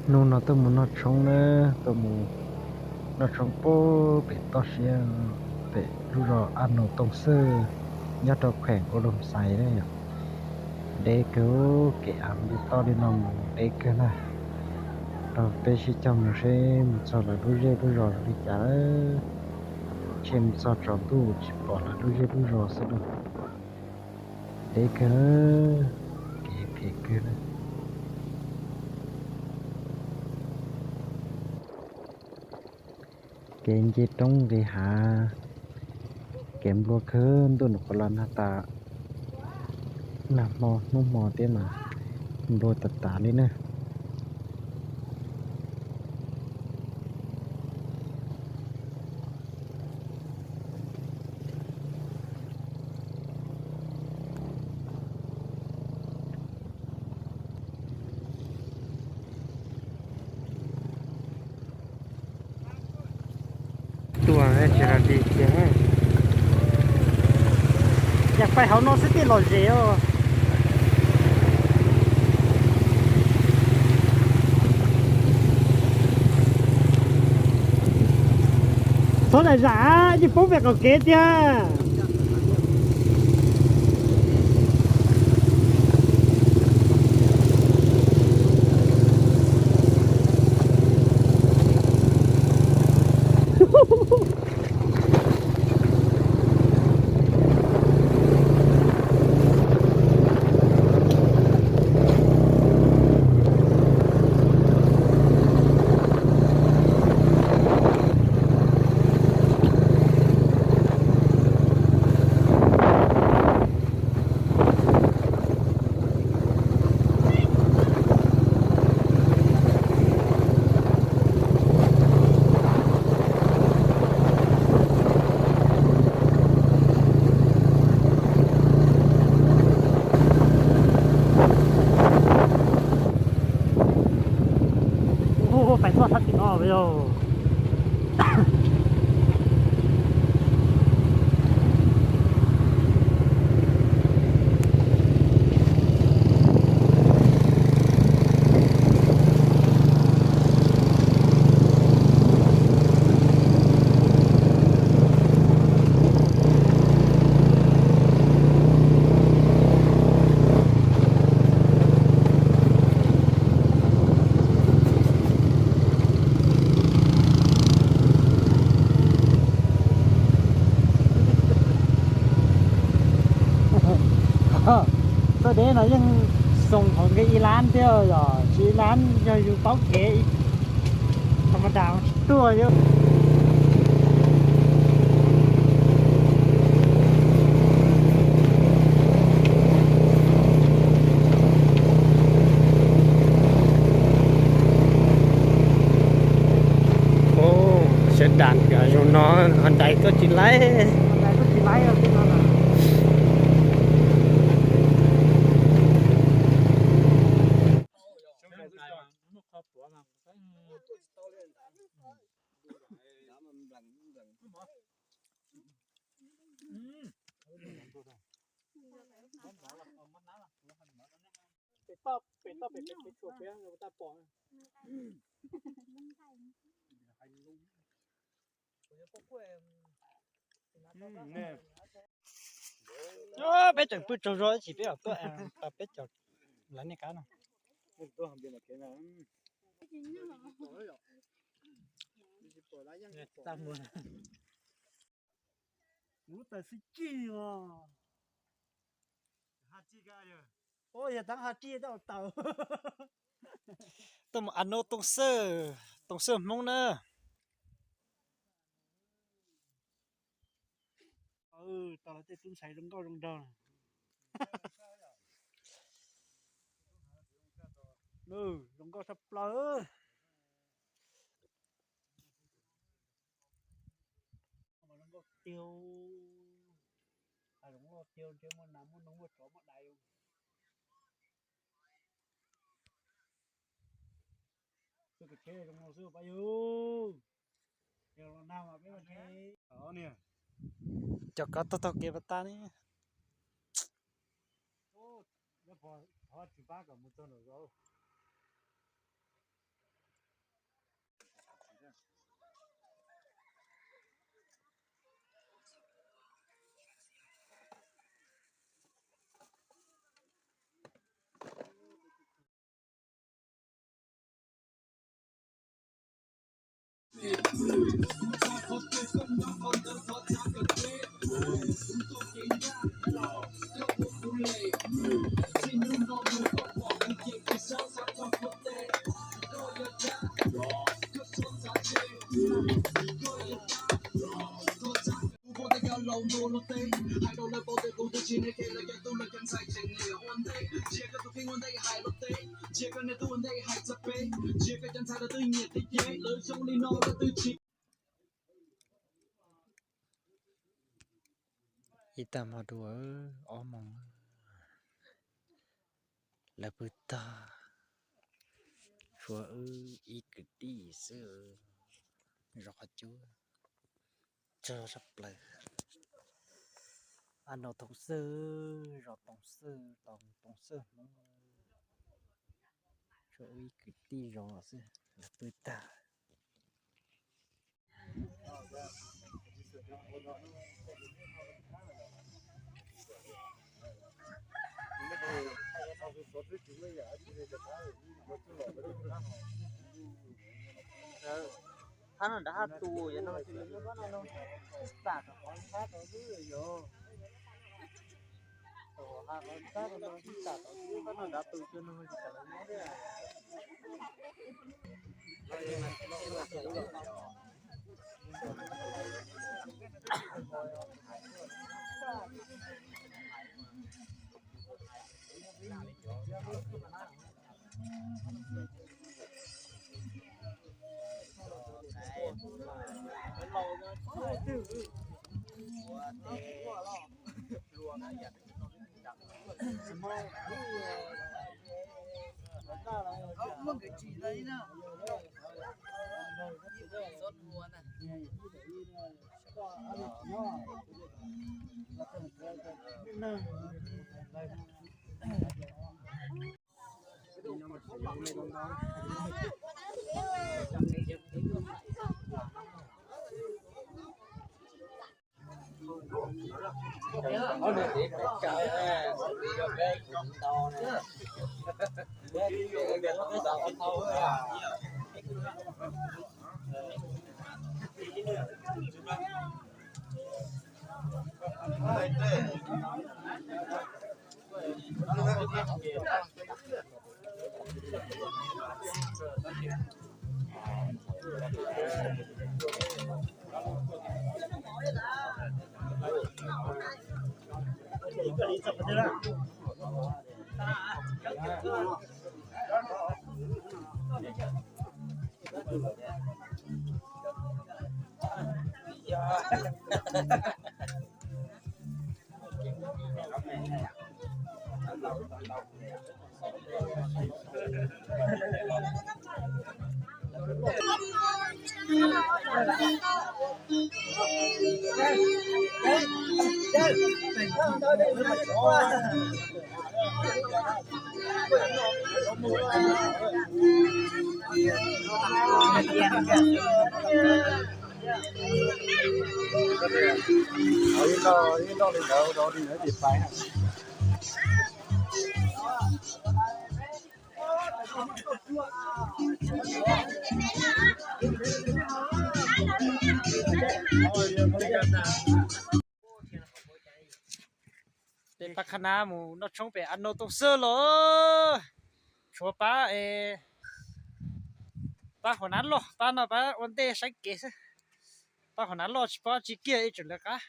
Hnub no tuaj mus noj tshoob na, tuaj mus noj tshoob puag pem toj siab, pem lub zos Ab Nus Tooj Xwb, nyob rau kheem Ua Loo Xais na yom. Deb kawg, kev av li toj li no mus deb kawg na. Rau peb sib cog mus seb mus txog lawv lub zej lub zos zoo li cas lawm. Ntshe mus txog tsaus ntuj tsis pom lawv lub zej lub zos xwb na. Deb kawg, kev phem kawg na. Kev nce roob nqis hav, kev nplua kawg, ntuj nws qhuav los nag tas, nag hmo hnub hmo thiab mas nplua tas tas li na. Tuaj tsis hais li tiag, yog pais hauv no xwb thiaj lom zem os. Txhob zam zam, yeej poob pem qaum kev tiag. Pais tuaj sab tim no yog. Tuaj deb no yeej xoo qhov nqi ib lab thiab yog tsis ib lab yog yus paub kev tha ma das tsis tuaj. Sawv daws zoo no ho ntais tuaj tsis laib. Pem toj, pem toj, pem pem pem tsuas pem toj pom. Peb tseem pw tsaug zog ib chim peb mam tuaj pas peb cov lawv nej kab no. Kuv lub taws xwb cig os. Ua yog tav ha tsij tab ua taws. Tuaj mus a nub tooj xwb, tooj xwb Hmoob na. Tau lawv tej tub ntxhais zoo nkauj zoo nraug. Zoo nkauj tshaj plaws. Zoo nkauj tiag, zoo nkauj tiag, ntshe muaj nas muaj noog muaj tsov muaj dais. Xwb kom tsheb zoo no xwb pab yug. Yog los nag mas peb mas ntshe. Cov kov taug taug kev pas tas ne. Nyob pov thov tsis pab kom mus txog nram zos. Ib tag hmo dua, ob moos, lawv pw tag, tshuav wb ib kwv tij xwb, zov qhov cub tsawg sab plaws. Ab no Tooj Xwb, zos Tooj Xwb, Tooj Xwb Hmoob, tshuav wb ib kwv tij zov xwb, lawv pw tag. Phab no nrad haj tus yog no, tab tom qhov thab rau xwb yog. Tus ha qhov thab rau no tab tom xwb, phab no nrad tus cuag no tsis kam lawv nyob thiab. Ib nroj li ntawd rau li ntawd ces pais. Peb pab qhab nab mus noj tshoob pem a no Tooj Xwb los tshuav pab, pab hauv nab loj, pab no pab ua ntej saib kev xwb. Pab hauv nab loj tsis paub tsis kiag ib tsoom lawv qab.